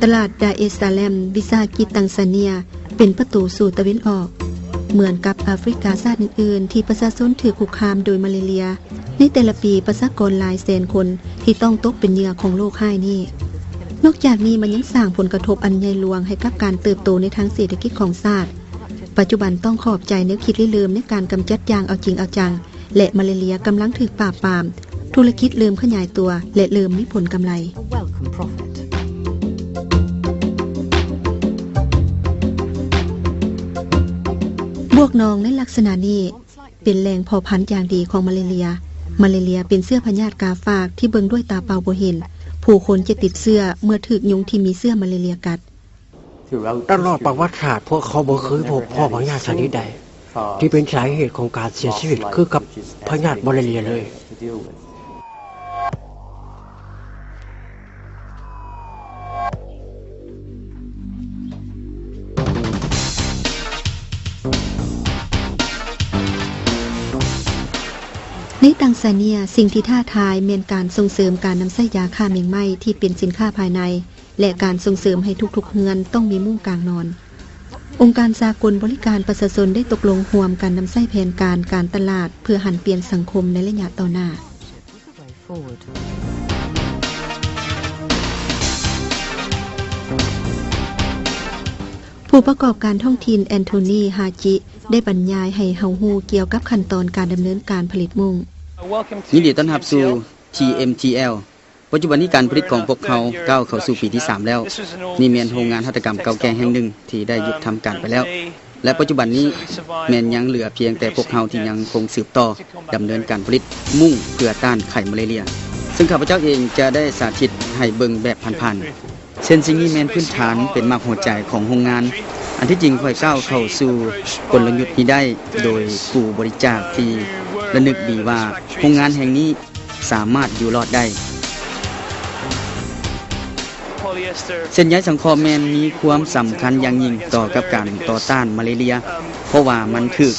ຕະຫຼາດດາເອສຊາແລມ ວິສາຫະກິດຕັງຊາເນຍ ເປັນປະຕູສູ່ຕາເວັນອອກ. ເໝືອນກັບອາຟຣິກາຊາດອື່ນໆ ທີ່ປະຊາຊົນຖືກຄຸກຄາມໂດຍມາລາເຣຍ, ໃນແຕ່ລະປີ ປະຊາກອນຫຼາຍແສນຄົນທີ່ຕ້ອງຕົກເປັນເຫຍື່ອຂອງໂລກຮ້າຍນີ້. ນອກຈາກນີ້ ມັນຍັງສ້າງຜົນກະທົບອັນໃຫຍ່ຫຼວງໃຫ້ກັບການເຕີບໂຕໃນທາງເສດຖະກິດຂອງຊາດ. ປັດຈຸບັນຕ້ອງຂອບໃຈແນວຄິດລິເລີ່ມໃນການກຳຈັດຢ່າງເອົາຈິງເອົາຈັງ ແລະ ມາລາເຣຍກຳລັງຖືກປາບປາມ, ທຸລະກິດເລີ່ມຂະຫຍາຍຕົວ ແລະ ເລີ່ມມີຜົນກຳໄລ. ບວກໜອງໃນລັກສະນະນີ້ ເປັນແຫຼ່ງເພາະພັນຢ່າງດີຂອງມາລາເຣຍ. ມາລາເຣຍເປັນເຊື້ອພະຍາດກາຝາກທີ່ເບິ່ງດ້ວຍຕາເປົ່າບໍ່ເຫັນ. ຜູ້ຄົນຈະຕິດເຊື້ອເມື່ອຖືກຍຸງທີ່ມີເຊື້ອມາລາເຣຍກັດ. ຕະຫຼອດປະຫວັດສາດ, ພວກເຂົາບໍ່ເຄີຍພົບພໍ້ພະຍາດຊະນິດໃດ ທີ່ເປັນສາເຫດຂອງການເສຍຊີວິດຄືກັບພະຍາດມາລາເຣຍເລີຍ. ໃນຕັງຊາເນຍ, ສິ່ງທີ່ທ້າທາຍແມ່ນການສົ່ງເສີມການນຳໃຊ້ຢາຂ້າແມງໄມ້ທີ່ເປັນສິນຄ້າພາຍໃນ ແລະ ການສົ່ງເສີມໃຫ້ທຸກໆເຮືອນຕ້ອງມີມຸ້ງກາງນອນ. ອົງການສາກົນບໍລິການປະຊາຊົນໄດ້ຕົກລົງຮ່ວມກັນນຳໃຊ້ແຜນການການຕະຫຼາດ ເພື່ອຫັນປ່ຽນສັງຄົມໃນໄລຍະຕໍ່ໜ້າ. ຜູ້ປະກອບການທ້ອງຖິ່ນ ແອນໂທນີ ຮາຈິ ໄດ້ບັນຍາຍໃຫ້ເຮົາຮູ້ກ່ຽວກັບຂັ້ນຕອນການດຳເນີນການຜະລິດມຸ້ງ. ຍິນດີຕ້ອນຮັບສູ່ ທີເອັມທີແອລ. ປັດຈຸບັນນີ້ການຜະລິດຂອງພວກເຮົາກ້າວເຂົ້າສູ່ປີທີສາມແລ້ວ. ນີ້ແມ່ນໂຮງງານຫັດຖະກຳເກົ່າແກ່ແຫ່ງໜຶ່ງທີ່ໄດ້ຢຸດທຳການໄປແລ້ວ ແລະ ປັດຈຸບັນນີ້ແມ່ນຍັງເຫຼືອພຽງແຕ່ພວກເຮົາທີ່ຍັງຄົງສືບຕໍ່ດຳເນີນການຜະລິດມຸ້ງເພື່ອຕ້ານໄຂ້ມາລາເຣຍ, ເຊິ່ງຂ້າພະເຈົ້າເອງຈະໄດ້ສາທິດໃຫ້ເບິ່ງແບບຜ່ານໆ. ເຊັ່ນ ສິ່ງນີ້ແມ່ນພື້ນຖານເປັນໝາກຫົວໃຈຂອງໂຮງງານ. ອັນທີ່ຈິງຂ້ອຍກ້າວເຂົ້າສູ່ກົນລະຍຸດນີ້ໄດ້ໂດຍຜູ້ບໍລິຈາກທີ່ລະນຶກດີວ່າໂຮງງານແຫ່ງນີ້ສາມາດຢູ່ລອດໄດ້. ເສັ້ນໃຍສັງເຄາະແມ່ນມີຄວາມສຳຄັນຢ່າງຍິ່ງຕໍ່ກັບການຕໍ່ຕ້ານມາລາເຣຍ, ເພາະວ່າມັນຖືກ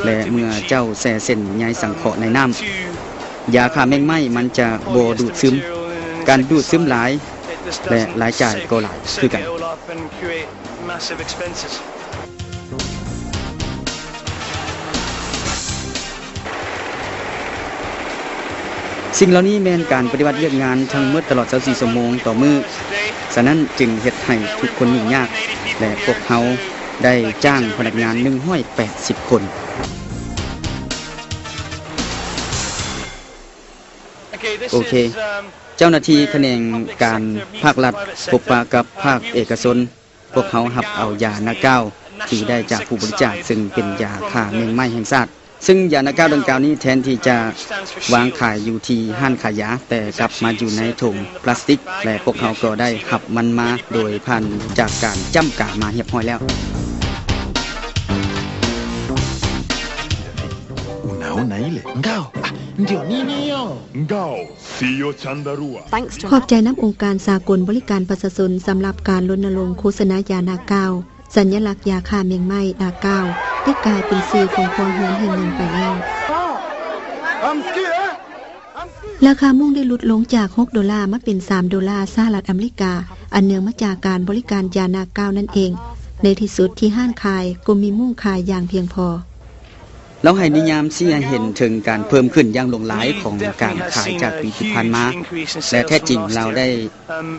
ແລະ ເມື່ອເຈົ້າແຊ່ເສັ້ນໃຍສັງເຄາະໃນນ້ຳ, ຢາຂ້າແມງໄມ້ມັນຈະບໍ່ດູດຊຶມ. ການດູດຊຶມຫຼາຍ ແລະ ລາຍຈ່າຍກໍຫຼາຍຄືກັນ. ສິ່ງເຫຼົ່ານີ້ແມ່ນການປະຕິບັດວຽກງານທັງໝົດຕະຫຼອດຊາວສີ່ຊົ່ວໂມງຕໍ່ມື້, ສະນັ້ນຈຶ່ງເຮັດໃຫ້ທຸກຄົນຫຍຸ້ງຍາກ ແລະ ພວກເຮົາໄດ້ຈ້າງພະນັກງານໜຶ່ງຮ້ອຍແປດສິບຄົນ. ໂອເຄ, ເຈົ້າໜ້າທີ່ຂະແໜງການພາກລັດພົບປະກັບພາກເອກະຊົນ. ພວກເຮົາຮັບເອົາຢານາກ້າວທີ່ໄດ້ຈາກຜູ້ບໍລິຈາກ, ເຊິ່ງເປັນຢາຂ້າແມງໄມ້ແຫ່ງຊາດ. ເຊິ່ງຢານາກ້າວດັ່ງກ່າວນີ້ ແທນທີ່ຈະວາງຂາຍຢູ່ທີ່ຮ້ານຂາຍຢາ, ແຕ່ກັບມາຢູ່ໃນຖົງພລາສຕິກ, ແລະ ພວກເຮົາກໍໄດ້ຮັບມັນມາໂດຍຜ່ານຈາກການຈ້ຳກາມາຮຽບຮ້ອຍແລ້ວ. ຂອບໃຈນຳອົງການສາກົນບໍລິການປະຊາຊົນສຳລັບການລົນນະລົງໂຄສະນາຢານາກ້າວ. ສັນຍະລັກຢາຂ້າແມງໄມ້ນາກ້າວໄດ້ກາຍເປັນສື່ຂອງຄົນເຮືອນແຫ່ງໜຶ່ງໄປແລ້ວ. ລາຄາມຸ້ງໄດ້ຫຼຸດລົງຈາກຫົກໂດລາມາເປັນສາມໂດລາສະຫະລັດອາເມລິກາ, ອັນເນື່ອງມາຈາກການບໍລິການຢານາກ້າວນັ້ນເອງ. ໃນທີ່ສຸດທີ່ຮ້ານຂາຍກໍມີມຸ້ງຂາຍຢ່າງພຽງພໍ. ລາວໃຫ້ນິຍາມຊີ້ໃຫ້ເຫັນເຖິງການເພີ່ມຂຶ້ນຢ່າງຫຼວງຫຼາຍຂອງການຂາຍຈາກປີທີ່ຜ່ານມາ, ແລະ ແທ້ຈິງລາວໄດ້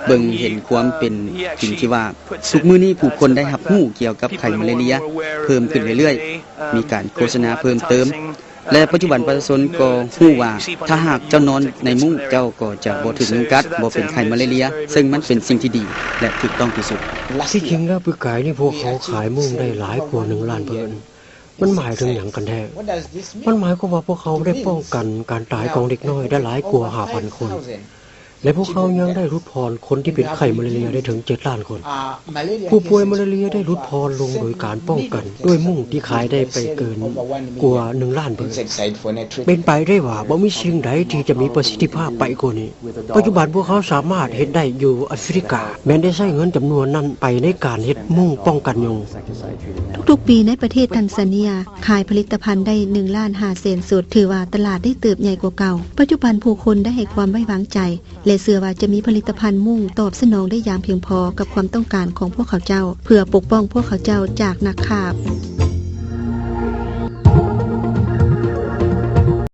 ເບິ່ງເຫັນຄວາມເປັນຈິງທີ່ວ່າ ທຸກມື້ນີ້ຜູ້ຄົນໄດ້ຮັບຮູ້ກ່ຽວກັບໄຂ້ມາລາເຣຍເພີ່ມຂຶ້ນເລື້ອຍໆ, ມີການໂຄສະນາເພີ່ມເຕີມ ແລະ ປັດຈຸບັນປະຊາຊົນກໍຮູ້ວ່າ ຖ້າຫາກເຈົ້ານອນໃນມຸ້ງ ເຈົ້າກໍຈະບໍ່ຖືກຍຸງກັດ, ບໍ່ເປັນໄຂ້ມາລາເຣຍ, ເຊິ່ງມັນເປັນສິ່ງທີ່ດີ ແລະ ຖືກຕ້ອງທີ່ສຸດ. ທີ່ຈິງແລ້ວ ປີກາຍນີ້ພວກເຂົາຂາຍມຸ້ງໄດ້ຫຼາຍກວ່າໜຶ່ງລ້ານຜືນ. ມັນໝາຍເຖິງຫຍັງກັນແທ້? ມັນໝາຍຄວາມວ່າພວກເຂົາໄດ້ປ້ອງກັນການຕາຍຂອງເດັກນ້ອຍໄດ້ຫຼາຍກວ່າຫ້າພັນຄົນ ແລະ ພວກເຂົາຍັງໄດ້ຫຼຸດຜ່ອນຄົນທີ່ເປັນໄຂ້ມາລາເຣຍໄດ້ເຖິງເຈັດລ້ານຄົນ. ຜູ້ປ່ວຍມາລາເຣຍໄດ້ຫຼຸດຜ່ອນລົງໂດຍການປ້ອງກັນດ້ວຍມຸ້ງທີ່ຂາຍໄດ້ໄປເກີນກວ່າໜຶ່ງລ້ານຜືນ. ເປັນໄປໄດ້ວ່າບໍ່ມີສິ່ງໃດທີ່ຈະມີປະສິດທິພາບໄປກວ່ານີ້. ປັດຈຸບັນພວກເຂົາສາມາດເຮັດໄດ້ຢູ່ອາຟຣິກາ, ແມ່ນໄດ້ໃຊ້ເງິນຈຳນວນນັ້ນໄປໃນການເຮັດມຸ້ງປ້ອງກັນຍຸງ. ທຸກໆປີໃນປະເທດຕັງຊາເນຍ ຂາຍຜະລິດຕະພັນໄດ້ໜຶ່ງລ້ານຫ້າແສນຊຸດ, ຖືວ່າຕະຫຼາດໄດ້ເຕີບໃຫຍ່ກວ່າເກົ່າ. ປັດຈຸບັນຜູ້ຄົນໄດ້ໃຫ້ຄວາມໄວ້ວາງໃຈ ແລະເຊື່ອວ່າຈະມີຜະລິດຕະພັນມຸ້ງຕອບສະໜອງໄດ້ຢ່າງພຽງພໍກັບຄວາມຕ້ອງການຂອງພວກເຂົາເຈົ້າ ເພື່ອປົກປ້ອງພວກເຂົາເຈົ້າຈາກນັກຄ້າ.